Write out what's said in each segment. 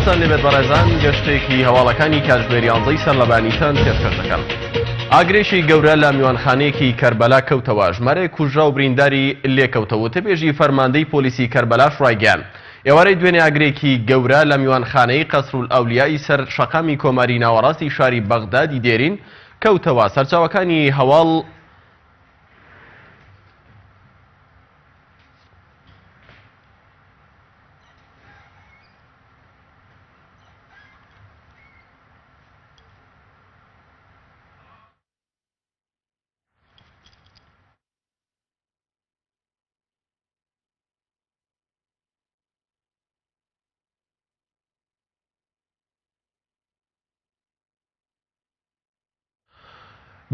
سڵاوتان لێبێت بەڕێزان گەشتێکی هەواڵەکانی کاتژمێر یانزەی سەر لەبانیتان پێشکەش دەکەم. ئاگرێکی گەورە لە میوانخانەیەکی کەربەلا کەوتەوە، ژمارەیەک کوژرا و برینداری لێکەوتەوە، وتەبێژی فەرماندەی پۆلیسی کەربەلاش ڕایگەیاند، ئێوارەی دوێنێ ئاگرێکی گەورە لە میوانخانەی قەسرولئەولیاء ی سەر شەقامی کۆماری ناوەڕاستی شاری بەغدادی دێرین کەوتەوە، سەرچاوەکانی هەواڵ.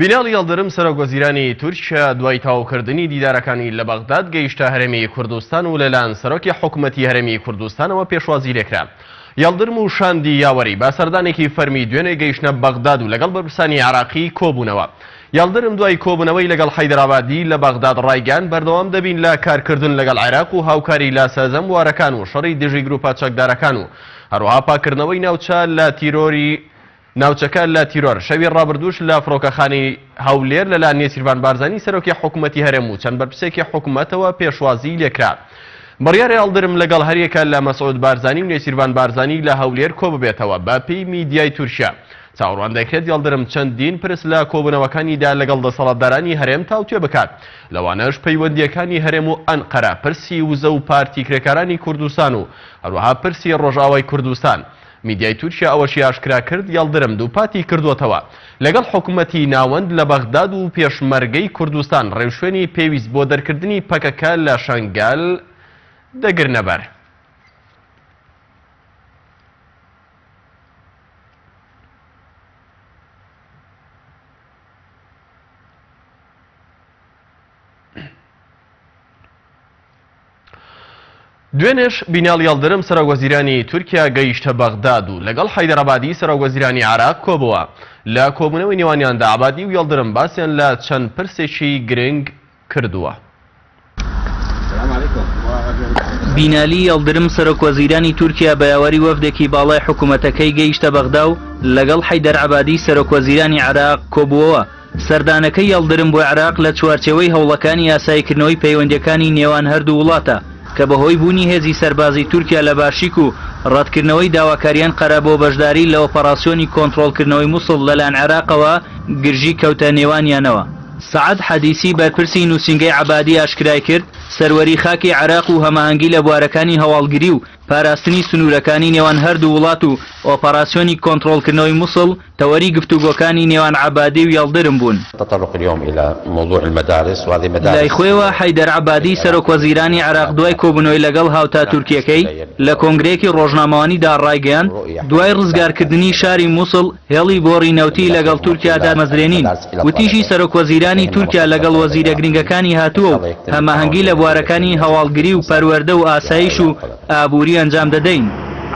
بینالی یڵدرم سەرۆک وەزیرانی تورکیا دوای تەواوکردنی دیدارەکانی لە بەغداد گەیشتە هەرێمی کوردستان و لەلایەن سەرۆکی حکومەتی هەرێمی کوردستانەوە پێشوازی لێکرا. یڵدرم و شاندی یاوەری بە سەردانێکی فەرمی دوێنێ گەیشتنە بەغداد و لەگەڵ بەرپرسانی عێراقی کۆبوونەوە. یڵدرم دوای کۆبوونەوەی لەگەڵ حەیدەر عەبادی لە بەغداد ڕایگەیاند بەردەوام دەبین لە کارکردن لەگەڵ عێراق و هاوکاری لە سەرجەم بوارەکان و شەڕی دژی گروپە چەکدارەکان و هەروەها پاککردنەوەی ناوچە لە تیرۆری ناوچەکە لە تیرۆر. شەوی ڕابردووش لە فڕۆکەخانەی هەولێر لەلایەن نێچیرڤان بارزانی سەرۆکی حکومەتی هەرێم و چەند بەرپرسێکی حکومەتەوە پێشوازیی لێکرا. بڕیارە یڵدرم لەگەڵ هەریەکە لە مەسعود بارزانی و نێچیرڤان بارزانی لە هەولێر کۆببێتەوە. بەپێی میدیای تورکیا، چاوەڕوان دەکرێت یڵدرم چەندین پرس لە کۆبوونەوەکانیدا لەگەڵ دەسەڵاتدارانی هەرێم تاوتوێ بکات، لەوانەش پەیوەندییەکانی هەرێم و ئەنقەرە، پرسی وزە و پارتی کرێکارانی کوردستان و هەروەها پرسی ڕۆژئاوای کوردستان. میدیای تورکیا ئەوەشی ئاشکرا کرد، یەڵدرم دووپاتی کردووەتەوە، لەگەڵ حکومەتی ناوەند لە بەغداد و پێشمەرگەی کوردستان ڕێوشوێنی پێویست بۆ دەرکردنی پەکەکە لە شەنگال دەگرنەبەر. دوێنێش بینالی یڵدرم سەرۆک وەزیرانی تورکیا گەیشتە بەغداد و لەگەڵ حەیدەر عەبادی سەرۆک وەزیرانی عێراق کۆبووە. لە کۆبوونەوەی نێوانیاندا عەبادی و یڵدرم باسیان لە چەند پرسێکی گرنگ کردووە. بینالی یڵدرم سەرۆک وەزیرانی تورکیا بە یاوەری وەفدێکی باڵای حکوومەتەکەی گەیشتە بەغدا و لەگەڵ حەیدەر عەبادی سەرۆک وەزیرانی عێراق کۆبووەوە. سەردانەکەی یەڵدرم بۆ عێراق لە چوارچێوەی هەوڵەکانی ئاساییکردنەوەی پەیوەندییەکانی نێوان هەردوو وڵاتە کە بەهۆی بوونی هێزی سەربازی تورکیا لە باشیک و ڕەتکردنەوەی داواکاری ئەنقەرە بۆ بەشداری لە ئۆپەڕاسیۆنی کۆنتڕۆڵکردنەوەی موسڵ لەلایەن عێراقەوە گرژی کەوتە نێوانیانەوە. سەعد حەدیسی بەرپرسی نووسینگەی عەبادی ئاشکرایکرد، سەروەری خاکی عێراق و هەماهەنگی لە بوارەکانی هەواڵگری و پاراستنی سنوورەکانی نێوان هەردوو وڵات و ئۆپەراسیۆنی کۆنتڕۆڵکردنەوەی موسڵ تەوەری گفتوگۆکانی نێوان عەبادی و یەڵدرم بوون. لای خۆیەوە حەیدەر عەبادی سەرۆکوەزیرانی عێراق دوای کۆبوونەوەی لەگەڵ هاوتا تورکییەکەی لە کۆنگرەیەکی ڕۆژنامەوانیدا ڕایگەیاند، دوای ڕزگارکردنی شاری موسڵ هێڵی بۆڕی نەوتی لەگەڵ تورکیا دامەزرێنین. وتیشی سەرۆکوەزیرانی تورکیا لەگەڵ وەزیرە گرنگەکانی هاتووە و هەماهەنگی لە بوارەکانی هەواڵگری و پەروەردە و ئاسایش و ئابووری ئەنجام دەدەین.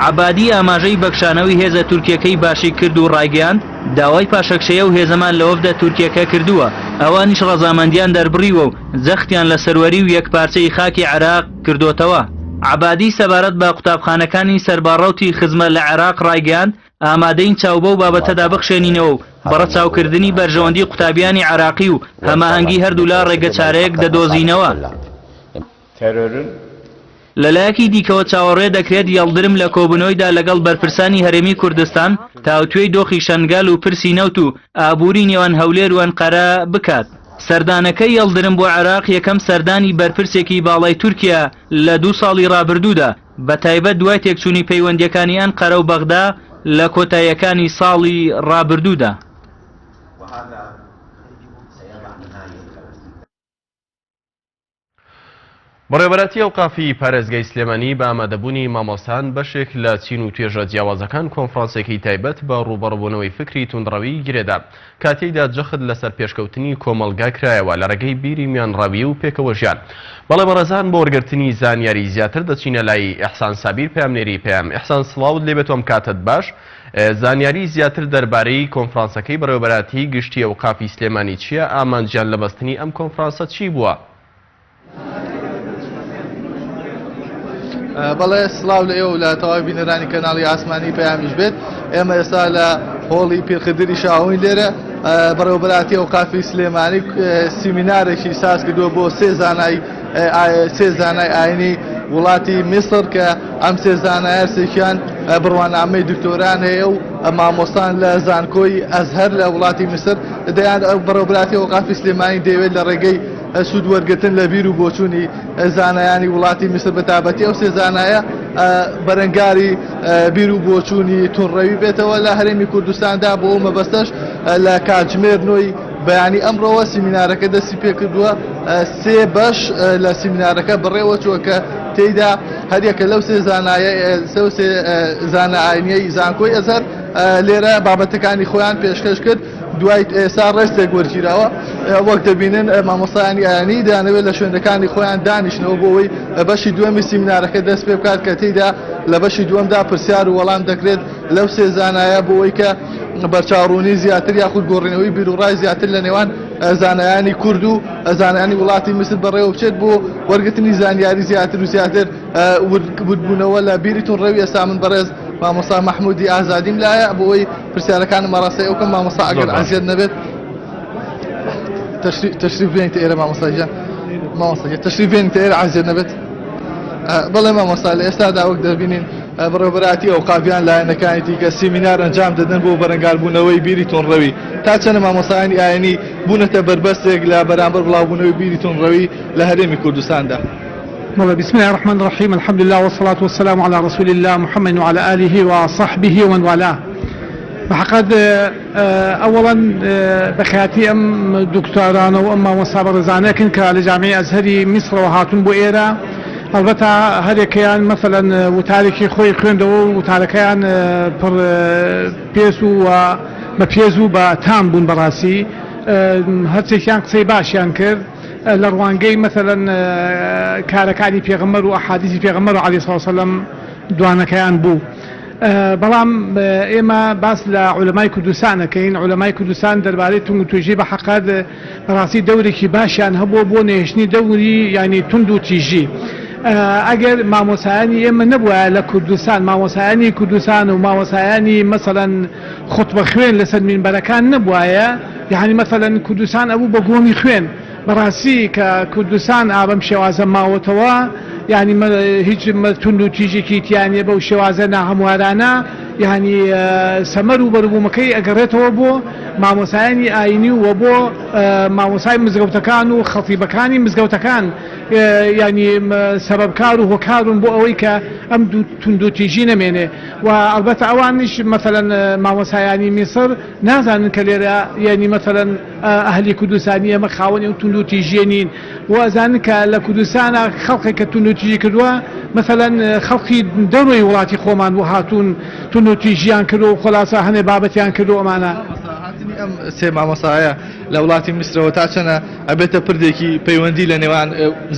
عەبادی ئاماژەی بە کشانەوەی هێزە تورکییەکەی باشیک کرد و ڕایگەیاند، داوای پاشەکشەی ئەو هێزەمان لە وەفدە تورکییەکە کردووە، ئەوانیش ڕەزامەندیان دەربڕیوە و جەختیان لە سەروەری و یەکپارچەیی خاکی عێراق کردۆتەوە. عەبادی سەبارەت بە قوتابخانەکانی سەر بە ڕەوتی خزمە لە عێراق ڕایگەیاند، ئامادەین چاو بەو بابەتەدا بخشێنینەوە و بە ڕەچاوکردنی بەرژەوەندی قوتابیانی عێراقی و هەماهەنگی هەردوولا ڕێگەچارەیەک دەدۆزینەوە. لەلایەکی دیکەوە چاوەڕێ دەکرێت یەڵدرم لە کۆبوونەوەیدا لەگەڵ بەرپرسانی هەرێمی کوردستان تاوتوێی دۆخی شەنگال و پرسی نەوت و ئابووری نێوان هەولێر و ئەنقەرە بکات. سەردانەکەی یەڵدرم بۆ عێراق یەکەم سەردانی بەرپرسێکی باڵای تورکیا لە دوو ساڵی ڕابردوودا، بەتایبەت دوای تێکچوونی پەیوەندییەکانی ئەنقەرە و بەغدا لە کۆتاییەکانی ساڵی ڕابردوودا. بەڕێوەبەرایەتی ئەوقافی پارێزگای سلێمانی بە ئامادەبوونی مامۆستان بەشێک لە چین و توێژە جیاوازەکان کۆنفرانسێکی تایبەت بە ڕووبەڕووبوونەوەی فکری توندڕەوی گرێدا کە تێیدا جەخت لەسەر پێشکەوتنی کۆمەڵگا کرایەوە لە ڕێگەی بیری میانڕەوی و پێکەوەژیان. بەڵێ بەڕێزان بۆ وەرگرتنی زانیاری زیاتر دەچینە لای ئیحسان سابیر پەیامنێری پەیام. ئیحسان سڵاوت لێبێت و ئەم کاتەت باش. زانیاری زیاتر دەربارەی کۆنفرانسەکەی بەڕێوەبەرایەتی گشتی ئەوقافی سلێمانی چییە؟ ئامانجیان لە بەستنی ئەم کۆنفرانسە چی بووە؟ بەڵێ سڵاو لە ئێوە و لە تەواوی بینەرانی کەناڵی ئاسمانی پەیامیش بێت. ئێمە ئێستا لە هۆڵی پیرخدری شاهۆین لێرە بەڕێوەبەراتی ئەوقافی سلێمانی سیمینارێکی ساز کردووە بۆ سێ زانای سێ زانای ئاینی وڵاتی میسر کە ئەم سێ زانایە سێکیان بڕوانامەی دکتۆران هەیە و مامۆستان لە زانکۆی ئەزهەر لە وڵاتی میسر دەیان بەڕێوەبەراتی ئەوقافی سلێمانی دەیەوێت لە ڕێگەی سوود وەرگرتن لە بیر و بۆچوونی زانایانی وڵاتی میسر بە تابەتی ئەو سێ زانایە بەرەنگاری بیر و بۆچوونی تونڕەوی بێتەوە لە هەرێمی کوردستاندا بۆ ئەو مەبەستەش لە کاتژمێر نۆی بەیانی ئەمڕۆوە سیمینارەکە دەستی پێکردووە سێ بەش لە سیمینارەکە بەڕێوە چووە کە تێیدا هەریەکە لەو سێ زانایە سێ زانا ئاینیەی زانکۆی ئەزهەر لێرە بابەتەکانی خۆیان پێشکەش کرد. دوای ئێستا ڕێستێک وەرگیراوە وەک دەبینن مامۆستایانی ئاینی دەیانەوێت لە شوێنەکانی خۆیان دانیشنەوە بۆ ئەوەی بەشی دووەمی سیمینارەکە دەست پێ بکات کە تێیدا لە بەشی دووەمدا پرسیار و وەڵام دەکرێت لەو سێ زانایە بۆ ئەوەی کە بەرچاوڕوونی زیاتر یاخود گۆڕینەوەی بیروڕای زیاتر لە نێوان زانایانی کورد و زانایانی وڵاتی میسر بەڕێوە بچێت بۆ وەرگرتنی زانیاری زیاتر و زیاتر وردبوونەوە لە بیری توندڕەوی. ئێستا من بەڕێز مامۆستا مەحمودی ئازادیم لایە بۆ ئەوەی پرسیارەکانم ئاڕاستەی ئەو بکەم. مامۆستا ئەگەر ئەزیەت نەبێت تەشریف بێنیتە ئێرە. مامۆستا گیان، مامۆستا گیان تەشریف بێنیتە ئێرە ئەزیەت نەبێت. بەڵێ مامۆستا، لە ئێستادا وەک دەبینین بەڕێوەبەراتی ئەوقافیان لایەنەکانی دیکە سیمینار ئەنجام دەدەن بۆ بەرەنگاربوونەوەی بیری توندڕەوی. تا چەند مامۆستایانی ئاینی بوونەتە بەربەستێک لە بەرامبەر بڵاوبوونەوەی بیری توندڕەوی لە هەرێمی کوردستاندا؟ بەڵێ بسم اللە الرحمن الرحیم الحمد للە والصلاة والسلام علی رسول اللە محمد وعلی آله وصحبه ومن والاه. بەحەقەت ئەوەڵەن بەخیاتی ئەم دکتۆرانە و ئەم مامۆستا بەڕێزانەکن کە لە جامیعی ئەزهەری میسرەوە هاتوون بۆ ئێرە، ئەڵبەتە هەرێکەیان مەسەلەن وتارێکی خۆی خوێندەوە و وتارەکەیان پڕ پێز و بە پێز و بە تام بوون، بەڕاستی هەرسێکیان قسەی باشیان کرد لە ڕوانگەی مەسەلەن کارەکانی پێغەمبەر و ئەحادیسی پێغەمبەر عەلەیهی سڵاو وسەلەم دوانەکەیان بوو. بەڵام ئێمە باس لە عولەمای کوردستان ئەکەین، عولەمای کوردستان دەربارەی توند و تویژی بە حەقەت بەڕاستی دەورێکی باشیان هەبووە بۆ نەهێشتنی دەوری یانی توند و تیژی. ئەگەر مامۆسایانی ئێمە نەبوایە لە کوردستان، مامۆسایانی کوردستان و مامۆسایانی مەسەلەن خوتبە خوێن لەسەر مینبەرەکان نەبوایە، یانی مەسەلەن کوردستان ئەبوو بە گۆمی خوێن. بەڕاستی کە کوردستان ئا بەم شێوازە ماوەتەوە یانی هیچ توند و تیژێکی تیا نیە بەو شێوازە ناهەموارانە یانی سەمەر و بەروبوومەکەی ئەگەڕێتەوە بۆ مامۆسایانی ئاینی و بۆ مامۆسای مزگەوتەکان و خەتیبەکانی مزگەوتەکان یانی سەبەبکار و هۆکارون بۆ ئەوەی کە ئەم توند و تیژی نەمێنێ و ئەڵبەتە ئەوانیش مەسەلەن مامۆسایانی میسر نازانن کە لێرە یانی مەسەلەن ئەهلی کوردستانی ئێمە خاوەنی ئەو توندوتیژیە نین و ئەزانن کە لە کوردستانا خەڵقێک کە توندوتیژی کردووە مەسەلەن خەڵقی دەرەوەی وڵاتی خۆمان بوو هاتوون توندوتیژیان کردووە و خۆلاسە هەنێ بابەتیان کردووە ئەمانە. مامۆستا هاتنی ئەم سێ مامۆستایە لە وڵاتی میسرەوە تا چەنە ئەبێتە پردێکی پەیوەندی لە نێوان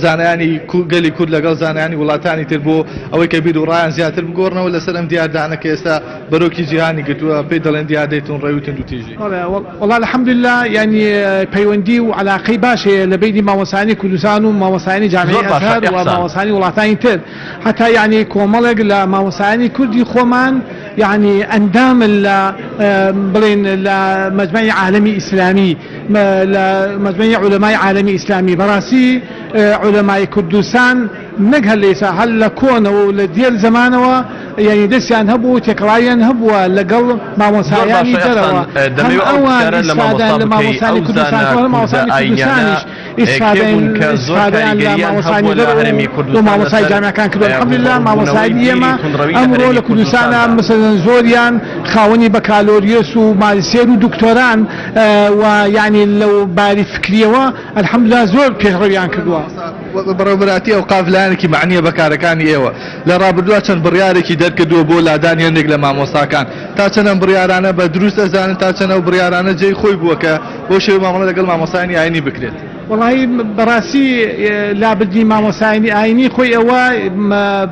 زانایانی گەلی کورد لەگەڵ زانایانی وڵاتانی تر بۆ ئەوەی کە بیر و ڕایان زیاتر بگۆڕنەوە لەسەر ئەم دیاردانە کە ئێستا بەرۆکی جیهانی گرتووە پێی دەڵێن دیاردەی توندڕەوی و توندوتیژی؟ بەڵێ وەڵا الحمدللە یانی پەیوەندی و عەلاقەی باش هەیە لە بەینی مامۆستایانی کوردستان و مامۆستایانی جامیعەی زۆر باشە ئەزهەر و ئیحسان. مامۆستایانی وڵاتانی تر هەتا یانی کۆمەڵێک لە مامۆستایانی کوردی خۆمان یانی ئەندامن لە بڵێن لە مەجمەعی عالەمی ئیسلامی لە مەجمەعی عولەمای عالەمی ئیسلامی بەڕاستی عولەمای کوردستان نەک هەر لە ئێستا هەر لە کۆنەوە و لە دێر زەمانەوە یانی دەستیان هەبوو و تێکەڵاویان هەبووە لەگەڵ زۆر مامۆستایانی باشە ئیحسان دەرەوە هەم دەمەوێ ئەو ئەوان پرسیارە لە ئیسفادەیان مامۆستا لە بکەی مامۆستانی ئەو کوردستان زانا کردووە هەر کوردە مامۆستانی ئاینیانە کوردستانیش کێ ئیسفادەیان بوون کە زۆر ئیسفادەیان لە کاریگەریان مامۆستانی هەبووە لە دەرەوە و هەرێمی و کوردستان مامۆستای لەسەر جامیعەکان کردووە الحمدللە ڕووبەڕووبوونەوەی مامۆستایانی بیری ئێمە توندڕەوی لە ئەمڕۆ هەرێمی لە کوردستانا کوردستاندا. مەسەلەن زۆریان خاوەنی بەکالۆریۆس و ماجستێر و دکتۆران و یانی لەو باری فکریەوە الحمدللە زۆر پێشڕەویان کردووە. بەڕێوەبەرایەتی ئەوقاف لایەنێکی مەعنییە بە کارەکانی ئێوە، لە ڕابردووە چەند بڕیارێکی دەرکردووە بۆ لادانی هەندێک لە مامۆستاکان، تا چەند ئەم بڕیارانە بە دروست ئەزانن، تا چەند ئەو بڕیارانە جێی خۆی بووە کە بەو شێوەیە مامەڵە لەگەڵ مامۆستایانی ئاینی بکرێت؟ وەڵایی بەڕاستی لابردنی مامۆستایانی ئاینی خۆی ئەوە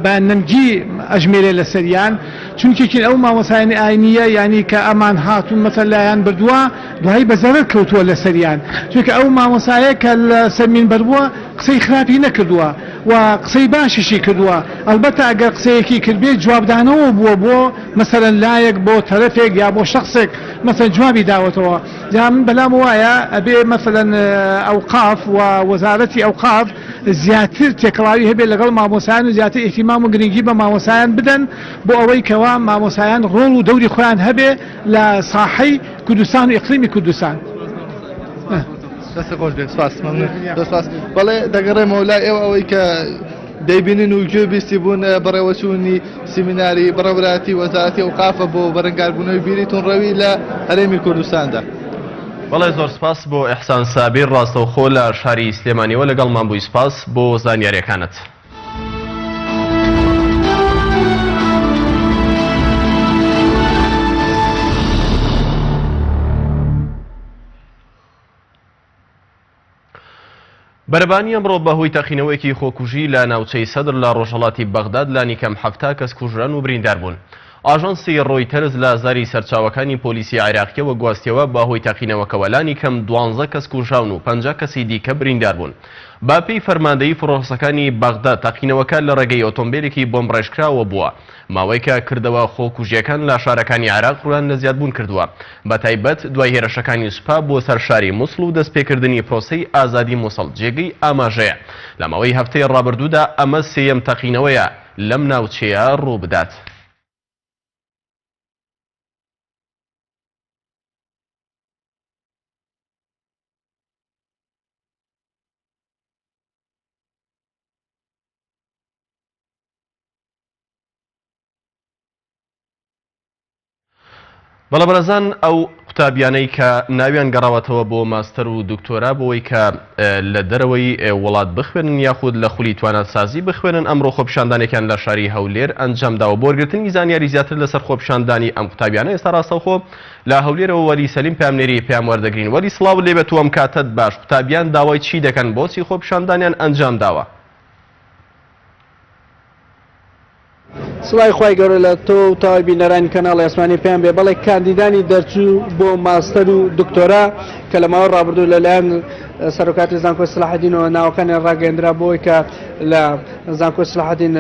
بە نەنگی. ئەژمێرێ لەسەریان چونکێکین ئەو مامۆستایانی ئاینیە یانی کە ئەمان هاتوون مەسەلەن لایان بردووە دوایی بە زەرەر کەوتووە لەسەریان چونکە ئەو مامۆستایە کە لەسەر مینبەر بووە قسەی خراپی نەکردووە و قسەی باشیشی کردووە ئەلبەتە ئەگەر قسەیەکی کردبێ جوابدانەوە بووە بۆ مەسەلەن لایەک بۆ تەرەفێک یا بۆ شەخسێک مەسەلەن جوابی داوەتەوە جا من بەلام وایە ئەبێ مەسەلەن ئەوقاف و وەزارەتی ئەوقاف زیاتر تێکەڵاوی هەبێت لەگەڵ مامۆستایان و زیاتر ئیهتیمام و گرنگی بە مامۆستایان بدەن بۆ ئەوەی کەوا مامۆستایان ڕۆڵ و دەوری خۆیان هەبێ لە ساحەی کوردستان و ئیقلیمی کوردستان. دەست خۆش بێت سپاس مەمنون زۆر سپاس بەڵێ دەگەڕێمەوە لای ئێوە ئەوەی کە دەیبینن و گوێ بیستی بوون بەڕێوەچوونی سیمیناری بەڕێوەبەرایەتی وەزارەتی ئەوقافە بۆ بەرەنگاربوونەوەی بیری توندڕەوی لە هەرێمی کوردستاندا. بەڵێ زۆر سپاس بۆ ئیحسان سابیر ڕاستەوخۆ لە شاری سلێمانیەوە لەگەڵمان بووی سپاس بۆ زانیاریەکانت. بەرەبانی ئەمڕۆ بەهۆی تەقینەوەیەکی خۆکوژی لە ناوچەی سەدر لە ڕۆژهەڵاتی بەغداد لانیکەم 70 کەس کوژران و بریندار بوون. ئاژانسی ڕۆیتەرز لە زاری سەرچاوەکانی پۆلیسی عێراقیەوە گواستیەوە بەهۆی تەقینەوەکەوە لانیکەم 12 کەس کوژراون و 50 کەسی دیکە بریندار بوون. بەپێی فەرماندەیی فڕۆکەکانی بەغداد تەقینەوەکە لە ڕێگەی ئۆتۆمبێلێکی بۆمبڕێژکراوە بووە. ماوەیەکە کردەوە خۆکوژییەکان لە شارەکانی عێراق ڕوویان لە زیادبوون کردووە، بەتایبەت دوای هێرشەکانی سوپا بۆ سەر شاری موسڵ و دەستپێکردنی پرۆسەی ئازادی موسڵ جێگەی ئاماژەیە لە ماوەی هەفتەی ڕابردوودا ئەمە سێیەم تەقینەوەیە لەم ناوچەیە ڕووبدات. بەڵێ بەڕێزان ئەو قوتابیانەی کە ناویان گەڕاوەتەوە بۆ ماستەر و دکتۆرا بۆی کە لە دەرەوەی وڵات بخوێنن یاخود لە خولی تواناسازی بخوێنن ئەمڕۆ خۆپیشاندانێکیان لە شاری هەولێر ئەنجامداوە بۆ وەرگرتنی زانیاری زیاتر لەسەر خۆپیشاندانی ئەم قوتابیانە ئێستا ڕاستەوخۆ لە هەولێرەوە وەلی سەلیم پەیامنێری پەیام وەردەگرین وەلی سڵاوت لێبێت و ئەم کاتەت باش قوتابیان داوای چی دەکەن بۆچی خۆپیشاندانیان ئەنجامداوە؟ سڵاوی خوای گەورە لە تۆ و تەواوی بینەرانی کەناڵی ئاسمانی پێیان بێ بەڵێ کاندیدانی دەرچوو بۆ ماستەر و دکتۆرا کە لە ماوەی ڕابردوو لەلایەن سەرۆکاتی زانکۆی سلاحەدینەوە ناوەکانیان ڕاگەیەندرا بۆی کە لە زانکۆی سلاحەدین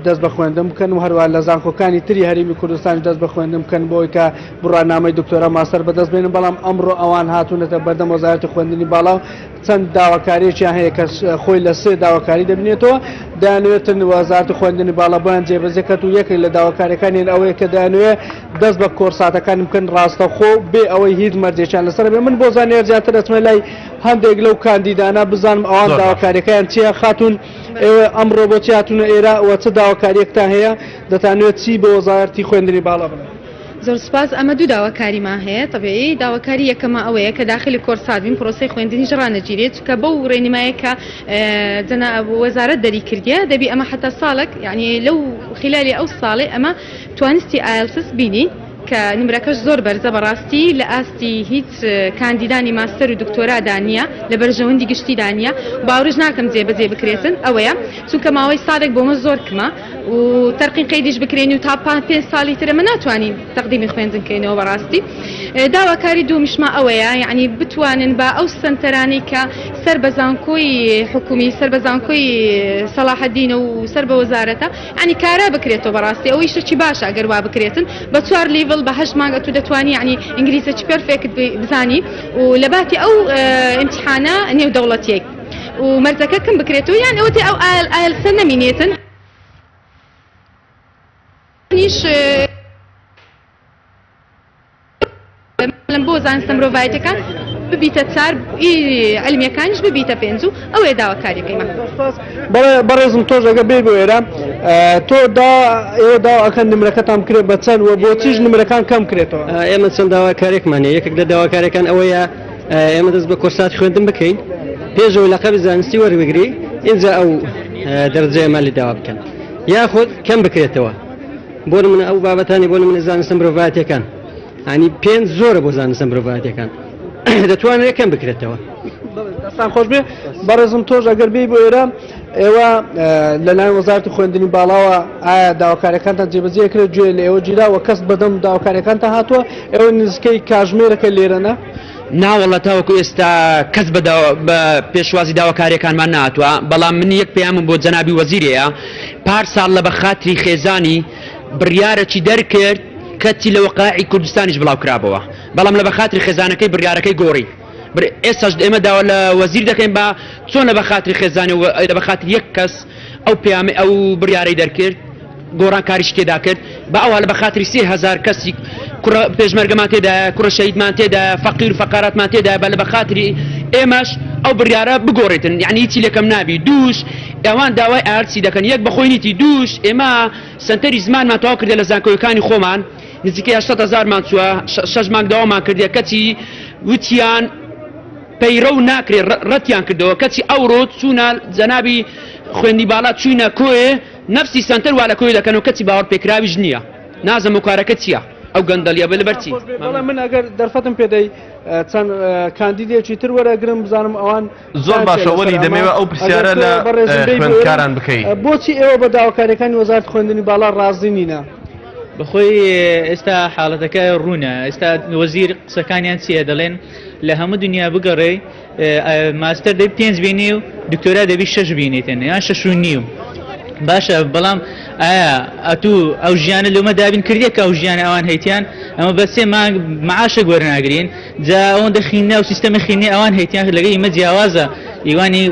دەست بە خوێندن بکەن و هەروە لە زانکۆکانی تری هەرێمی کوردستان دەست بە خوێندن بکەن بۆی کە بڕوانامەی دکتۆرا ماستەر بەدەست بێنن بەڵام ئەمڕۆ ئەوان هاتوونەتە بەردەم وەزارەتی خوێندنی باڵا و چەند داواکاریەکیان هەیە کە خۆی لە سێ داواکاری دەبینێتەوە، دەیانەوێتن وەزارەتی خوێندنی باڵا بۆیان جێبەجێ کات و یەکێک لە داواکاریەکانیان ئەوەیە کە دەیانەوێت دەست بە کۆرساتەکان بکەن ڕاستەوخۆ بێ ئەوەی هیچ مەرجێکیان لەسەر بێ. من بۆ زانیار زیاتر ئەچمە لای هەندێک لەو کاندیدانە بزانم ئەوان داواکاریەکەیان چییە. خاتوون ئێوە ئەمڕۆ بۆچی هاتوونە ئێرە و چ داواکاریەکتان هەیە، دەتانەوێت چی بۆ وەزارەتی خوێندنی باڵا بڵێن؟ زۆر سوپاس ئەمە دوو داواکاریمان هەیە تەبیعی داواکاری یەکەمە ئەوەیە کە داخلی کۆرسات بین پرۆسەی خوێندنیش ڕانەگیرێت چونکە بەو ڕێنمایە کە جەنا وەزارەت دەری کردیە دەبی ئەمە حتا ساڵێک یعنی لەو خلالی ئەو ساڵێ ئەمە توانستی ئایلتس بینین کە نمرەکەش زۆر بەرزە بەڕاستی لە ئاستی هیچ کاندیدانی ماستەر و دکتۆرادا نییە لە بەرژەوەندی گشتیدا نییە باوەڕیش ناکەم جێبەجێ بکرێتن ئەوەیە چونکە ماوەی ساڵێک بۆمە زۆر کمە و تەرقین قەیدیش بکرێین و تا پێنج ساڵی تر ئەمە ناتوانین تەقدیمی خوێندن کەینەوە بەڕاستی داواکاری دوومیشما ئەوەیە یعنی بتوانن با ئەو سەنتەرانەی کە سەر بە زانکۆی حکومی سەر بە زانکۆی سەڵاحەدینە و سەر بە وەزارەتە یعنی کارا بکرێتەوە بەڕاستی ئەوەی شتێکی باشە ئەگەر وا بکرێتن بە چوار level بە هەشت مانگ ئەتوو دەتوانی یعنی ئینگلیزیی perfect بزانی و لە باتی ئەو ئیمتیحانە نێودەوڵەتیەک و مەرجەکە کەم بکرێتەوە یان ئەوەتی ئەو ئایلسە نەمینێتن نیش بۆ زانستە مرۆڤایەتەکان ببیتە چار علمیەکانیش ببیتە پێنج و ئەوەیە داواکاریەکەیمان. بەڵێ بەڕێزم تۆش ئەگە بێ بۆ ئێرە تۆ دا ئێوە داوا ئەکەن نمرەکەتان بکرێت بە چەند و بۆچیش نمرەکان کەم کرێتەوە؟ ئێمە چەند داواکارێکمان هەیە یەکێک لە داواکارەکان ئەوەیە ئێمە دەست بە کۆرسات خوێندن بکەین پێش ئەوەی لەقەبی زانستی وەربگری ئینجا ئەو دەرجەیەمان لێ داوا بکەن یاخود کەم بکرێتەوە بۆ نمونە ئەو بابەتانی بۆ نمونە زانستە مرۆڤایەتیەکان ینی پێنج زۆرە بۆ زانستە مرۆڤایەتیەکان دەتوانرێت کەم بکرێتەوە دەستان خۆش بێ بەڕێزم تۆش ئەگەر بێی بۆ ئێرە. ئێوە لەلایەن وەزارەتی خوێندنی باڵاوە ئایا داواکاریەکانتان جێبەجێ کرێت گوێ لە ئێوە گیرا و کەس بەدەم داواکاریەکانتان هاتووە ئێوە نزیکەی کاژمێرەکە لێرەنە؟ ناوەڵا تاوەکو ئێستا کەس بە پێشوازی داواکاریەکانمان نەهاتووە بەڵام من یەک پەیامم بۆ جەنابی وەزیر هەیە پار ساڵ لە بەخاتری خێزانی بڕیارەکی دەرکرد کەچی لە وەقاعی کوردستانیش بڵاو کرابەوە بەڵام لە بەخاتری خێزانەکەی بڕیارەکەی گۆڕی ئێستاش ئێمە داوا لە وەزیر دەکەین بە چۆن لە بەخاتری خێزانی و لە بەخاتری یەک کەس ئەو پەیامەی ئەو بڕیارەی دەرکرد گۆڕانکاریشی تێدا کرد بە ئەوها لە بەخاتری 3000 کەسی کوڕە پێشمەرگەمان تێدایە کوڕە شەهیدمان تێدایە فەقیر و فەقاراتمان تێدایە بە لە بەخاتری ئێمەش ئەو بڕیارە بگۆڕێتن یعنی هیچی لەکەم نابی دووش ئەوان داوای ئارسی دەکەن یەک بەخۆی نیتی دووش ئێمە سەنتەری زمانمان تەواو کردە لە زانکۆیەکانی خۆمان نزیکەی 800 هەزارمان چووە شەش مانگ داوامان کردیە کەچی وتیان پەیڕەو ناکرێ ڕەتیان کردەوە کەچی ئەوڕۆ چوونە جەنابی خوێندی باڵا چوینە کۆیێ نەفسی سەنتەر وا لە کۆیێ دەکەن و کەچی باوەڕ پێکراویش نییە نازم هۆکارەکە چییە ئەو گەندەڵیە بە لەبەر چی؟ بەڵێ من ئەگەر دەرفەتم پێدەی چەند کاندیدێکی تر وەرەگرم بزانم ئەوان زۆر باشە وەلی دەمەوێت ئەو پرسیارە لە خوێندکاران بکەی. بۆچی ئێوە بە داواکاریەکانی وەزارەتی خوێندنی باڵا ڕازی نینە؟ بەخۆی ئێستا حاڵەتەکە ڕوونە ئێستا وەزیر قسەکانیان چییە دەڵێن لە هەموو دنیا بگەڕێی ماستەر دەبی پێنج بینی و دکتۆرا دەبی شەش بینیتن یان شەش و نیو باشە بەڵام ئایا ئەتوو ئەو ژیانە لۆمە دابین کردیە کە ئەو ژیانە ئەوان هەیتیان ئەمە بە سێ مانگ معاشێک وەرناگرین جا ئەوەندە خینە و سیستەمی خینی ئەوان هەیتیان لەگەی ئیمە جیاوازە ئیوانی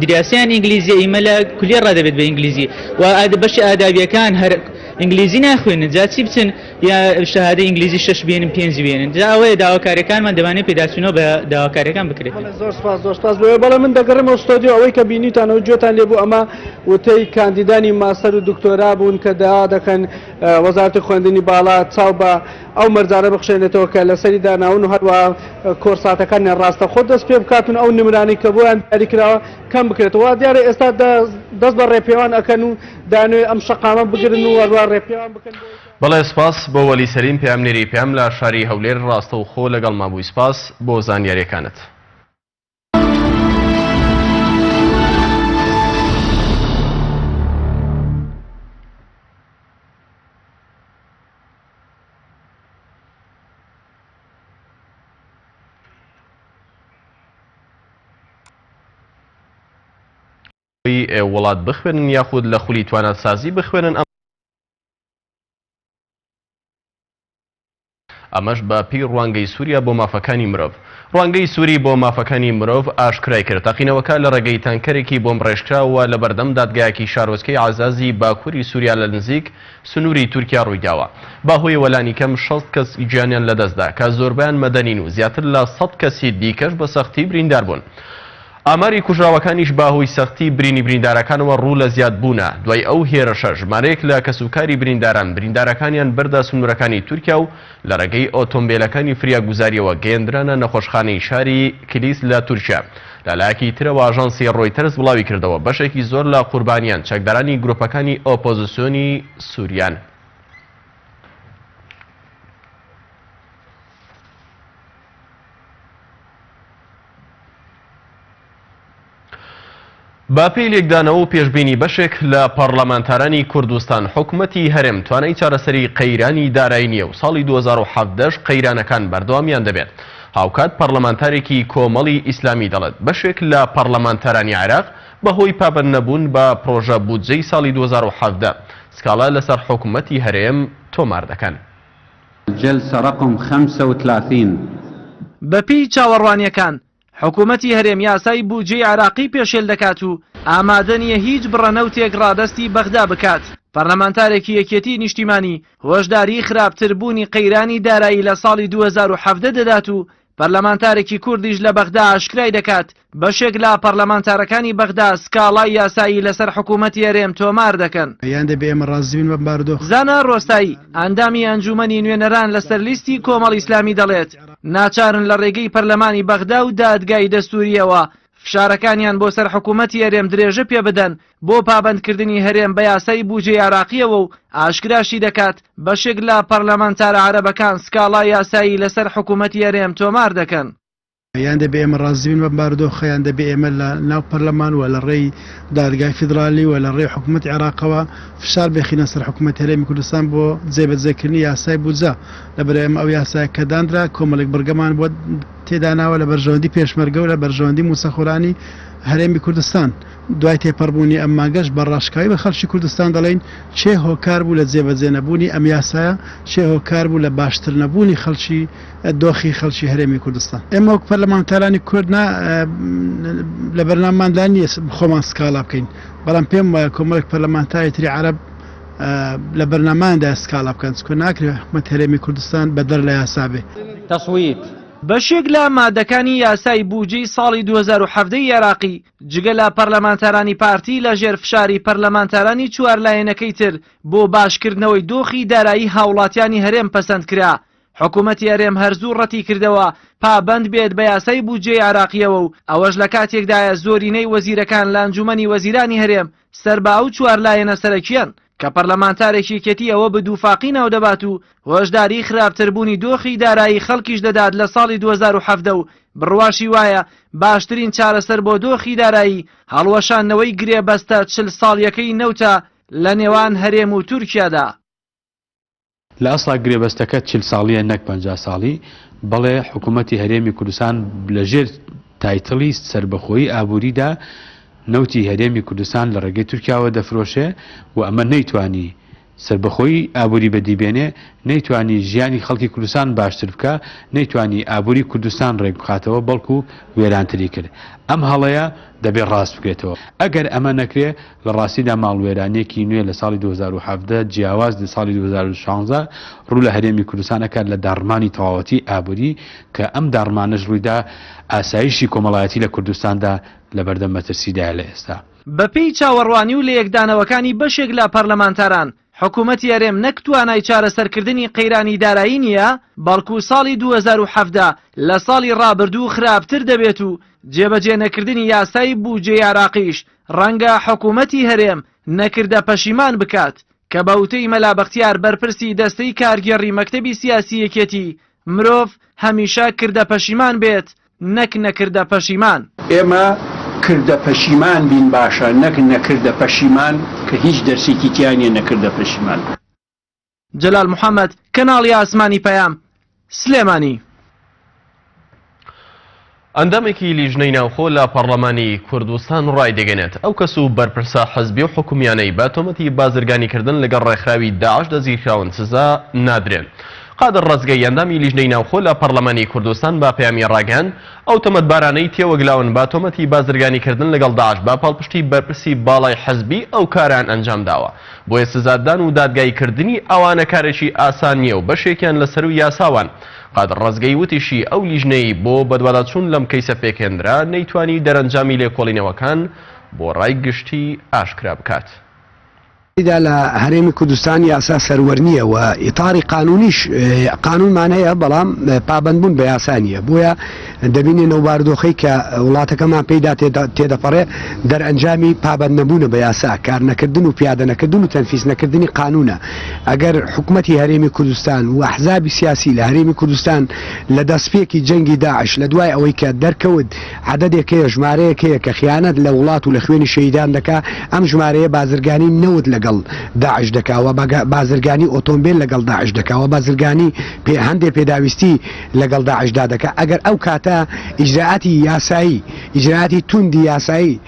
دریاسیان ئینگلیزیە ئیمە لە کولیە ڕادەبێت بە ئینگلیزی و بەشی ئادابیەکان هەر ئینگلیزی ناخوێنن جا چی بچن یا شەهادەی ئینگلیزی شەش بێنن پێنج بێنن جا ئەوەیە داواکاریەکانمان دەمانەوێت پێداچوونەوە بە داواکاریەکان بکرێت. بەڵێ زۆر سپاس زۆر سپاس بۆ بەڵێ من دەگەڕێمەوە ستۆدیۆ ئەوەی کە بینیتان و گوێتان لێ بوو ئەمە وتەی کاندیدانی ماستەر و دکتۆرا بوون کە داوا دەکەن وەزارەتی خوێندنی باڵا چاو بە ئەو مەرجانە بخشێنێتەوە کە لەسەری داناون و هەروەها کۆرساتەکانیان ڕاستەخۆ دەست پێ بکاتن ئەو نمرانەی کە بۆیان دیاری کراوە کەم بکرێتەوە وا دیارە ئێستا دەست بە ڕێپێوان ئەکەن و دانوێ ئەم شەقامە بگرن و هەروەها ڕێپێوان بکەن بۆ بەڵێ سپاس بۆ وەلی سەلیم پەیامنێری پەیام لە شاری هەولێر ڕاستەوخۆ لەگەڵمان بووی سپاس بۆ زانیاریەکانت. وڵات بخوێنن یاخود لە خولی تواناسازی بخوێنن ئەم ئەمەش بە پێی ڕوانگەی سوریا بۆ مافەکانی مرۆڤ. ڕوانگەی سوری بۆ مافەکانی مرۆڤ ئاشکرای کرد، تەقینەوەکە لە ڕێگەی تانکەرێکی بۆمبڕێژکراوەوە لە بەردەم دادگایەکی شارۆچکەی عەزازی باکوری سوریا لە نزیک سنوری تورکیا ڕوویداوە. بەهۆیەوە لانیکەم 60 کەس گیانیان لەدەستدا کە زۆربەیان مەدەنین و زیاتر لە 100 کەسی دیکەش بە سەختی بریندار بوون. ئاماری کوژراوەکانیش بە هۆی سەختی برینی بریندارەکانەوە ڕوو لە زیادبوونە، دوای ئەو هێرشە ژمارەیەک لە کەسوکاری برینداران بریندارەکانیان بردە سنوورەکانی تورکیا و لە ڕێگەی ئۆتۆمبێلەکانی فریاگوزارییەوە گەیەندرانە نەخۆشخانەی شاری کلیس لە تورکیا. لە لایەکی ترەوە ئاژانسی ڕۆیتەرز بڵاویکردەوە، بەشێکی زۆر لە قوربانیان چەکدارانی گروپەکانی ئۆپۆزسیۆنی سوریان. بەپێی لێکدانەوە و پێشبینی بەشێک لە پەڕلەمانتارانی کوردستان، حکومەتی هەرێم توانای چارەسەری قەیرانی دارایی نییە و ساڵی 2017 قەیرانەکان بەردەوامیان دەبێت. هاوکات پەڕلەمانتارێکی کۆمەڵی ئیسلامی دەڵێت، بەشێک لە پەڕلەمانتارانی عێراق بەهۆی پابەندنەبوون بە پڕۆژە بودجەی ساڵی 2017 سکاڵا لەسەر حکومەتی هەرێم تۆمار دەکەن. الجلسە رقم 35. بەپێی چاوەڕوانییەکان، حکومەتی هەرێم یاسای بودجەی عێراقی پێشێل دەکات و ئامادە نییە هیچ بڕە نەوتێک ڕادەستی بەغدا بکات. پەرلەمانتارێکی یەکێتیی نیشتیمانی هۆشداریی خراپتربوونی قەیرانی دارایی لە ساڵی 2017 دەدات و پەرلەمانتارێکی کوردیش لە بەغدا ئاشکرای دەکات، بەشێک لە پەرلەمانتارەکانی بەغدا سکاڵای یاسایی لەسەر حکوومەتی هەرێم تۆمار دەکەن. یان دەبێ ئێمە ڕازی بین بەم بارودۆخە. زانا ڕۆستایی، ئەندامی ئەنجوومەنی نوێنەران لەسەر لیستی کۆمەڵی ئیسلامی دەڵێت، ناچارن لە ڕێگەی پەرلەمانی بەغدا و دادگای دەستوورییەوە فشارەکانیان بۆ سەر حکوومەتی هەرێم درێژە پێبدەن بۆ پابەندکردنی هەرێم بە یاسای بوجەی عێراقییەوە و ئاشکراشی دەکات، بەشێک لە پەرلەمانتارە عەرەبەکان سکاڵای یاسایی لەسەر حکوومەتی هەرێم تۆمار دەکەن. یان دەبێ ئێمە ڕازی بین بەم بارودۆخە یان دەبێ ئێمە لە ناو پەرلەمان و لە ڕێی دادگای فیدرالی و لە ڕێی حکوومەتی عێراقەوە فشار بخینە سەر حکوومەتی هەرێمی کوردستان بۆ جێبەجێکردنی یاسای بودجە. لەبەر ئێمە ئەو یاسایە کە دانرا کۆمەڵێک بڕگەمان بۆ تێداناوە لە بەرژەوەندی پێشمەرگە و لە بەرژەوەندی مووچەخۆرانی هەرێمی کوردستان. دوای تێپەڕبوونی ئەم مانگەش بە ڕاشکاوی بە خەڵکی کوردستان دەڵێین کێ هۆکار بوو لە جێبەجێ نەبوونی ئەم یاسایە، کێ هۆکار بوو لە باشتر نەبوونی خەڵکی دۆخی خەڵکی هەرێمی کوردستان. ئێمە وەک پەرلەمانتارانی کورد نا لە بەرنامەماندا نییە خۆمان سکاڵا بکەین، بەڵام پێم وایە کۆمەڵێک پەرلەمانتاری تری عەرەب لە بەرنامەیاندایە سکاڵا بکەن، چونکە ناکرێت حکومەتی هەرێمی کوردستان بەدەر لە یاسا بێ. تصویت. بەشێک لە مادەکانی یاسای بوجەی ساڵی 2017 ی عێراقی جگە لە پەرلەمانتارانی پارتی لە ژێر فشاری پەرلەمانتارانی چوار لایەنەکەی تر بۆ باشکردنەوەی دۆخی دارایی هاوڵاتیانی هەرێم پەسەند کرا. حکومەتی هەرێم هەر زوو ڕەتیکردەوە پابەند بێت بە یاسای بودجەی عێراقییەوە و ئەوەش لە کاتێکدایە زۆرینەی وەزیرەکان لە ئەنجومەنی وەزیرانی هەرێم سەر بە ئەو چوار لایەنە سەرەکییەن کە پەرلەمانتارێکی یەکێتی ئەوە بە دووفاقی ناودەبات و هۆشداری خراپتربوونی دۆخی دارایی خەڵکیش دەدات لە ساڵی 2017 و بڕواشی وایە باشترین چارەسەر بۆ دۆخی دارایی هەڵوەشاندنەوەی گرێبەستە 40 ساڵیەکەی نەوتە لە نێوان هەرێم و تورکیادا. لە ئەسڵا گرێبەستەکە 40 ساڵیە نەک 50 ساڵی، بەڵێ حکوومەتی هەرێمی کوردستان لە ژێر تایتڵی سەربەخۆیی ئابووریدا نەوتی هەرێمی کوردستان لە ڕێگەی تورکیاوە دەفرۆشێ و ئەمە نەیتوانی سەربەخۆیی ئابووری بەدی بێنێ، نەیتوانی ژیانی خەڵکی کوردستان باشتر بکا، نەیتوانی ئابووری کوردستان ڕێک بخاتەوە، بەڵکو وێرانتری کرد. ئەم هەڵەیە دەبێ ڕاست بکرێتەوە. ئەگەر ئەمە نەکرێ، لە ڕاستیدا ماڵوێرانییەکی نوێ لە ساڵی 2017 جیاواز لە ساڵی 2016 ڕوو لە هەرێمی کوردستان ئەکات لە داڕمانی تەواوەتی ئابووری کە ئەم داڕمانەش ڕوویدا ئاسایشی کۆمەڵایەتی لە کوردستاندا لەبەردەم مەترسیدایە لە ئێستا. بەپێی چاوەڕوانی و لەیەکدانەوەکانی بەشێک لە پەرلەمانتاران، حکومەتی هەرێم نەک توانای چارەسەرکردنی قەیرانی دارایی نییە، بەڵکو ساڵی 2017 لە ساڵی ڕابردوو خراپتر دەبێت و جێبەجێ نەکردنی یاسای بوجەی عێراقیش ڕەنگە حکومەتی هەرێم نەکردە پەشیمان بکات کە بە وتەی مەلا بەختیار بەرپرسی دەستەی کارگێڕی مەکتەبی سیاسی یەکێتی مرۆڤ هەمیشە کردە پەشیمان بێت نەک نەکردە پەشیمان. ئێمە کردە پەشیمان بین باشە نەک نەکردە پەشیمان کە هیچ دەرسێکی تیا نیە نەکردە پەشیمان. جەلال محەمەد، کەناڵی ئاسمانی پەیام، سلێمانی. ئەندامێکی لیژنەی ناوخۆ لە پەڕلەمانی کوردستان ڕایدەگەنێت، ئەو کەس و بەرپرسە حزبی و حکومیانەی بە تۆمەتی بازرگانیکردن لەگەڵ ڕێکخراوی داعش دەستگیرکراون سزا نادرێن. قادر ڕەزگەی ئەندامی لیژنەی ناوخۆ لە پەڕلەمانی کوردستان بە پەیامی ڕاگەیاند، ئەو تۆمەتبارانەی تێوەگلاون بە تۆمەتی بازرگانیکردن لەگەڵ داعش بە پاڵپشتی بەرپرسی باڵای حزبی ئەو کارەیان ئەنجامداوە، بۆیە سزادان و دادگاییکردنی ئەوانە کارێکی ئاسان نییە و بەشێکیان لە سەرووی یاساوان. قادر ڕەزگەیی وتیشی، ئەو لیژنەیەی بۆ بەدواداچوون لەم کەیسە پێکهێنرا، نەیتوانی دەرەنجامی لێکۆڵینەوەکان بۆ ڕای گشتی ئاشکرا بکات. دا لە هەرێمی کوردستان یاسا سەروەر نییە و ئیتاری قانونیش قانونمان هەیە بەڵام پابەندبوون بە یاسا نییە بۆیە دەبینین ئەو بارودۆخەی کە وڵاتەکەمان پێیدا تێدەپەڕێ دەرئەنجامی پابەند نەبوونە بە یاسا، کارنەکردن و پیادەنەکردن و تەنفیز نەکردنی قانونە. ئەگەر حکومەتی هەرێمی کوردستان و ئەحزابی سیاسی لە هەرێمی کوردستان لە دەستپێکی جەنگی داعش لە دوای ئەوەی کە دەرکەوت عەدەدێک هەیە ژمارەیەک هەیە کە خیانەت لە وڵات و لە خوێنی شەهیدان دەکا ئەم ژمارەیە بازرگانی نەوت لەگەڵ داعش دەکا و بازرگانی ئۆتۆمبێل لەگەڵ داعش دەکا و بازرگانی پێ هەندێ پێداویستی لەگەڵ داعشدا دەکا ئەگەر ئەو کاتە ئیجرائاتی یاسایی ئیجرائاتی توندی یاسایی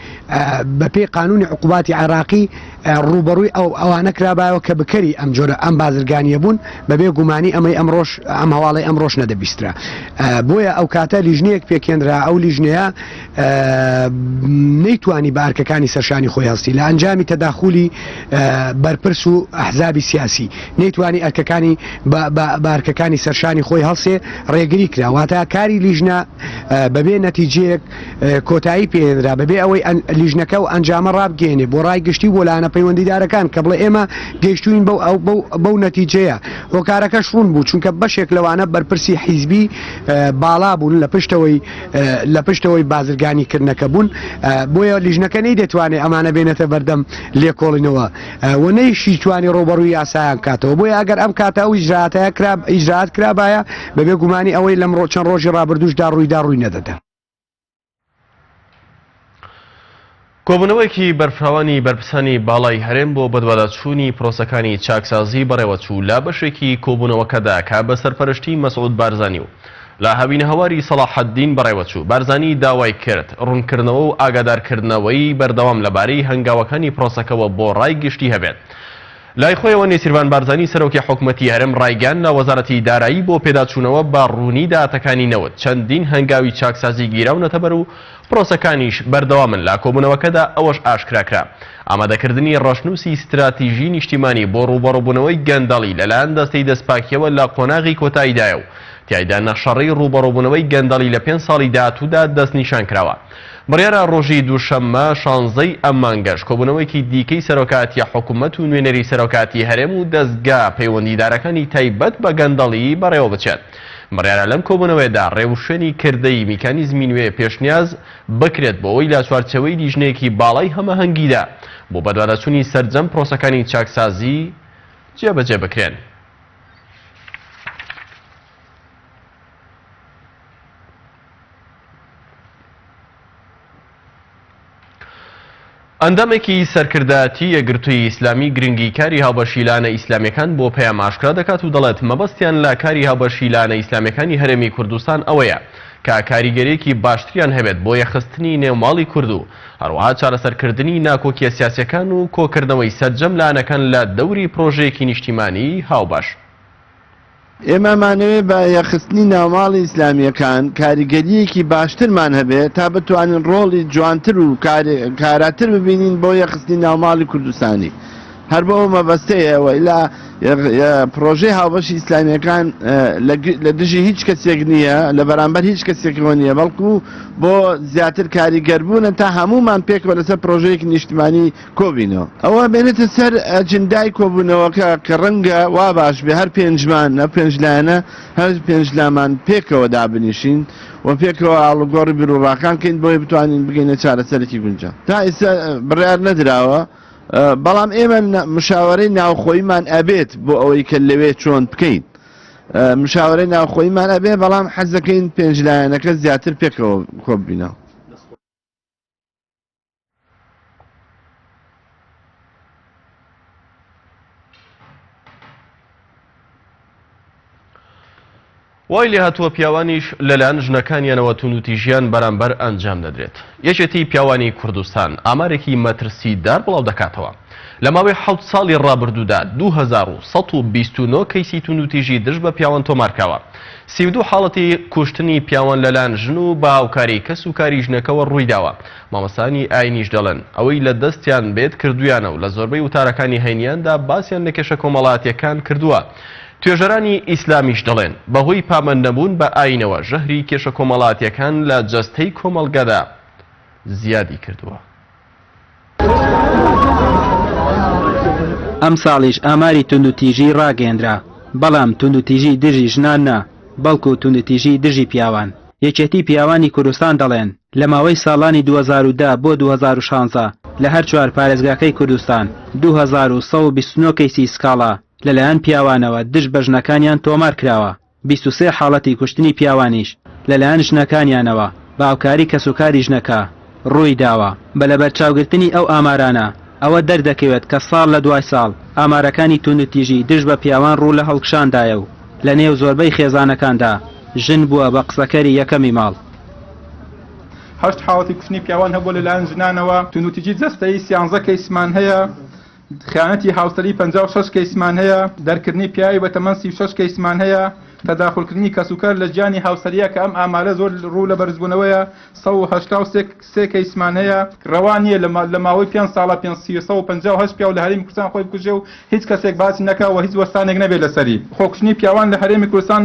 بەپێی قانونی عقوباتی عێراقی ڕووبەڕووی ئەو ئەوانە کرابایەوە کە بکەری ئەم جۆرە ئەم بازرگانیە بوون بەبێ گومانی ئەمەی ئەمڕۆش ئەم هەواڵی ئەمڕۆش نەدەبیسترا بۆیە ئەو کاتە لیژنەیەک پێکهێنرا ئەو لیژنەیە نەیتوانی بە ئەرکەکانی سەرشانی خۆی هەستی لە ئەنجامی تەداخولی بەرپرس و ئەحزابی سیاسی نەیتوانی ئەرکەکانی بە ئەرکەکانی سەرشانی خۆی هەڵسێ ڕێگری کرا واتە کاری لیژنە بەبێ نەتیجەیەک کۆتایی پێهێنرا بەبێ ئەوەی لیژنەکە و ئەنجامە ڕابگەێنێ بۆ ڕای گشتی بۆ لایەنە پەیوەندیدارەکان کە بڵێ ئێمە گەیشتوین بەو ئەو بەو بەو نەتیجەیە هۆکارەکەش ڕوون بوو چونکە بەشێک لەوانە بەرپرسی حیزبی باڵا بوون لە پشتەوەی لە پشتەوەی بازرگانی کردنەکە بوون بۆیە لیژنەکە نەیدەتوانێت ئەمانە بێنێتە بەردەم لێکۆڵینەوە و نەیشی توانی ڕووبەڕووی یاسایان بکاتەوە بۆیە ئەگەر ئەم کاتە ئەو ئیجرائاتە کرا ئیجرائات کرابایە بەبێ گومانی ئەوەی لەم ڕۆ چەند ڕۆژی ڕابردووشدا ڕوویدا ڕووی. ڕووی نەدەدا. کۆبوونەوەیەکی بەرفراوانی بەرپرسانی باڵای هەرێم بۆ بەدواداچوونی پرۆسەکانی چاکسازی بەڕێوەچوو، لە بەشێکی کۆبوونەوەکەدا کە بە سەرپەرشتی مەسعود بارزانی و لە هاوینەهەواری سەڵاحەدین بەڕێوەچوو، بارزانی داوای کرد ڕوونکردنەوە و ئاگادارکردنەوەی بەردەوام لەبارەی هەنگاوەکانی پرۆسەکەوە بۆ ڕای گشتی هەبێت. لای خۆیەوە نێچیرڤان بارزانی سەرۆکی حکومەتی هەرێم ڕایگەیاند لە وەزارەتی دارایی بۆ پێداچوونەوە بە ڕوونی داهاتەکانی نەوت چەندین هەنگاوی چاکسازی گیراونەتەبەر و پرۆسەکانیش بەردەوامن لە کۆبوونەوەکەدا ئەوەش ئاشکراکرا ئامادەکردنی ڕەشنووسی ستراتیژی نیشتیمانی بۆ ڕووبەڕووبوونەوەی گەندەڵی لەلایەن دەستەی دەستپاکییەوە لە قۆناغی کۆتاییدایە و تیایدا نەخشەڕێی ڕووبەڕووبوونەوەی گەندەڵی لە پێنج ساڵی داهاتوودا دەستنیشانکراوە. بڕیارە ڕۆژی دووشەممە شانزەی ئەم مانگەش کۆبوونەوەیەکی دیکەی سەرۆکایەتی حکومەت و نوێنەری سەرۆکایەتی هەرێم و دەزگا پەیوەندیدارەکانی تایبەت بە گەندەڵی بەڕێوەبچێت. بڕیارە لەم کۆبوونەوەیەدا ڕێوشوێنی کردەیی میکانیزمی نوێ پێشنیاز بکرێت بۆ ئەوەی لە چوارچێوەی لیژنەیەکی باڵای هەماهەنگیدا بۆ بەدواداچوونی سەرجەم پرۆسەکانی چاکسازی جێبەجێ بکرێن. ئەندامێکی سەرکردایەتی یەکگرتووی ئیسلامی گرنگی کاری هاوبەشی لایەنە ئیسلامیەکان بۆ پەیام ئاشکرا دەکات و دەڵێت مەبەستیان لە کاری هاوبەشی لایەنە ئیسلامیەکانی هەرێمی کوردستان ئەوەیە کە کاریگەریەکی باشتریان هەبێت بۆ یەکخستنی نێوماڵی کورد و هەروەها چارەسەرکردنی ناکۆکیە سیاسیەکان و کۆکردنەوەی سەرجەم لایەنەکان لە دەوری پرۆژەیەکی نیشتیمانی هاوبەش. ئێمە ئەمانەوێ بە یەکخستنی ناوماڵی ئیسلامییەکان کاریگەرییەکی باشترمان هەبێ تا بتوانین ڕۆڵی جوانتر و کاراتر ببینین بۆ یەکخستنی ناوماڵی کوردستانی. هەر بۆ ئەو مەبەستەیە و ئیلا پڕۆژەی هاوبەشی ئیسلامییەکان لە دژی هیچ کەسێک نییە، لە بەرامبەر هیچ کەسێکەوە نییە، بەڵکو بۆ زیاتر کاریگەربوونە تا هەموومان پێکەوە لەسەر پڕۆژەیەکی نیشتمانی کۆبینەوە. ئەوە بێنێتە سەر ئەجندای کۆبوونەوەکە کە ڕەنگە وا باش بێ هەر پێنجمان، ئەو پێنج لایەنە، هەر پێنج لامان پێکەوە دابنیشین و پێکەوە ئاڵوگۆڕی بیروڕاکان کەین بۆیە بتوانین بگەینە چارەسەرێکی گونجاو. تا ئیستا بڕیار نەدراوە، بەڵام ئێمە مشاوەرەی ناوخۆییمان ئەبێت بۆ ئەوەی کە لەوێ چۆن بکەین. مشاوەرەی ناوخۆییمان ئەبێ، بەڵام حەز دەکەین پێنج لایەنەکە زیاتر پێکەوە کۆببینەوە. وای لێهاتووە پیاوانیش لەلایەن ژنەکانیانەوە توندوتیژیان بەرامبەر ئەنجام دەدرێت. یەکێتی پیاوانی کوردستان ئامارێکی مەترسیدار بڵاودەکاتەوە. لە ماوەی حەوت ساڵی ڕابردوودا 2129 کەیسی توندوتیژی دژ بە پیاوان تۆمارکراوە. 32 حاڵەتی کوشتنی پیاوان لەلایەن ژن و بە هاوکاری کەس و کاری ژنەکەوە ڕوویداوە. مامۆستایانی ئاینیش دەڵێن، ئەوەی لە دەستیان بێت کردوویانە و لە زۆربەی وتارەکانی هەینیاندا باسیان لە کێشە کۆمەڵایەتییەکان کردووە. توێژەرانی ئیسلامیش دەڵێن، بەهۆی پابەندنەبوون بە ئاینەوە ژەهری کێشە کۆمەڵایەتییەکان لە جەستەی کۆمەڵگەدا زیادی کردووە. ئەمساڵیش ئاماری توندوتیژی ڕاگەیەندرا، بەڵام توندوتیژی دژی ژنان نا، بەڵکو توندوتیژی دژی پیاوان. یەکێتی پیاوانی کوردستان دەڵێن، لە ماوەی ساڵانی 2010 بۆ 2016 لە هەر چوار پارێزگاکەی کوردستان 2129 کەیسی سکاڵا لەلایەن پیاوانەوە دژ بە ژنەکانیان تۆمار کراوە، 23 حاڵەتی کوشتنی پیاوانیش لەلایەن ژنەکانیانەوە بە هاوکاری کەسوکاری ژنەکە ڕووی داوە. بە لەبەرچاوگرتنی ئەو ئامارانە ئەوە دەردەکەوێت کە ساڵ لە دوای ساڵ ئامارەکانی توندوتیژی دژ بە پیاوان ڕوو لە هەڵکشاندایە و لە نێو زۆربەی خێزانەکاندا ژن بووە بە قسەکەری یەکەمی ماڵ. هەشت حاڵەتی کوشتنی پیاوان هەبووە لەلایەن ژنانەوە، توندوتیژی جەستەیی سیانزە کەیسمان هەیە، خیانەتی هاوسەری 56 کەیسمان هەیە، دەرکردنی پیاوی بە تەمەن 36 کەیسمان هەیە، تەداخولکردنی کەسوکار لە ژیانی هاوسەرییە کە ئەم ئامارە زۆر ڕوو لە بەرزبوونەوەیە 183 سێ کەیسمان هەیە، ڕەوا نییە لە ماوەی پێنج ساڵا 358 پیاو لە هەرێمی کوردستان خۆی بکوژێ و هیچ کەسێک باسی نەکا و هیچ وەستانێک نەبێت لەسەری. خۆکوشتنی پیاوان لە هەرێمی کوردستان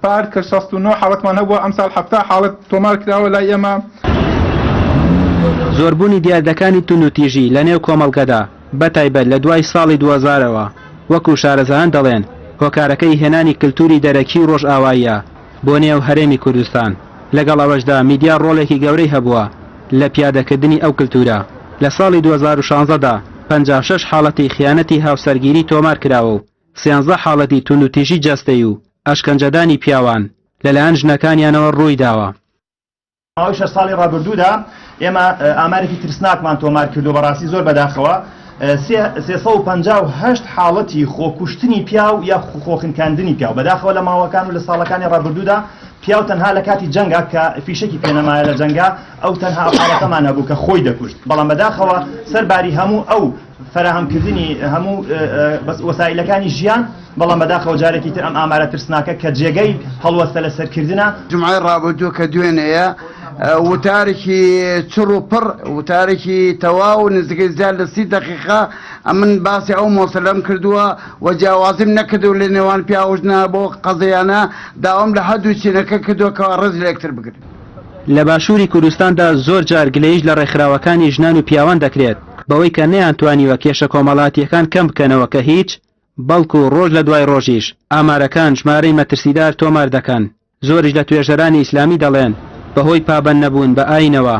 پار کە 69 حاڵەتمان هەبووە ئەمساڵ 70 حاڵەت تۆمار کراوە لای ئێمە. زۆربوونی دیاردەکانی توندوتیژی لە نێو کۆمەڵگەدا، بە تایبەت لە دوای ساڵی 2000 ەوە، وەکو شارەزایان دەڵێن، هۆکارەکەی هێنانی کلتوری دەرەکی و ڕۆژئاواییە بۆ نێو هەرێمی کوردستان، لەگەڵ ئەوەشدا میدیا ڕۆڵێکی گەورەی هەبووە لە پیادەکردنی ئەو کلتورە. لە ساڵی 2016 دا 56 حاڵەتی خیانەتی هاوسەرگیری تۆمار کراوە و سیانزە حاڵەتی توندوتیژی جەستەیی و ئەشکەنجەدانی پیاوان. لەلایەن ژنەکانیانەوە ڕوویداوە. ماوەی شەش ساڵی ڕابردوودا ئێمە ئامارێکی ترسناکمان تۆمار کردو بەڕاستی زۆر بەداخەوە 358 حاڵەتی خۆکوشتنی پیاو یا خۆخنکاندنی پیاو بەداخەوە لە ماوەکان و لە ساڵەکانی ڕابردوودا پیاو تەنها لە کاتی جەنگا کە فیشەکی پێنەمایە لە جەنگا ئەو تەنها ئەو حاڵەتەمان هەبوو کە خۆی دەکوشت بەڵام بەداخەوە سەرباری هەموو ئەو فەراهەمکردنی هەموو وەسائیلەکانی ژیان، بەڵام بەداخەوە جارێکی تر ئەم ئامارە ترسناکە کە جێگەی هەڵوەستە لەسەرکردنە. جومعەی ڕابردوو کە دوێنێیە وتارێکی چڕ و پڕ، وتارێکی تەواو نزیکەی زیاد لە 30 دەقیقە ئەمن باسی ئەو مەسەلەم کردووە و جیاوازیم نەکردووە لە نێوان پیاو و ژنە بۆ قەزیانە داوام لە هەردوو چینەکە کردووە کەوا ڕێز لە یەکتر بگرن. لە باشووری کوردستاندا زۆر جار گلەییش لە ڕێکخراوەکانی ژنان و پیاوان دەکرێت بەوەی کە نەیانتوانیوە کێشە کۆمەڵاتییەکان کەم بکەنەوە کە هیچ، بەڵکو ڕۆژ لە دوای ڕۆژیش ئامارەکان ژمارەی مەترسیدار تۆمار دەکەن، زۆریش لە توێژەرانی ئیسلامی دەڵێن بەهۆی پابەند نەبوون بە ئاینەوە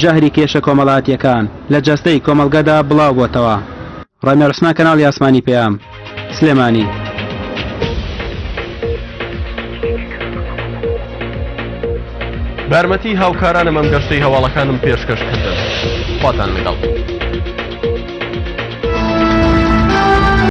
ژەهری کێشە کۆمەڵاتییەکان لە جەستەی کۆمەڵگەدا بڵاوبۆتەوە. ڕامیار عوسمان کەناڵی ئاسمانی پەیام، سلێمانی. بە یارمەتی هاوکارانم ئەم گەشتەی هەواڵەکانم پێشکەش کردن. خواتان لەگەڵ.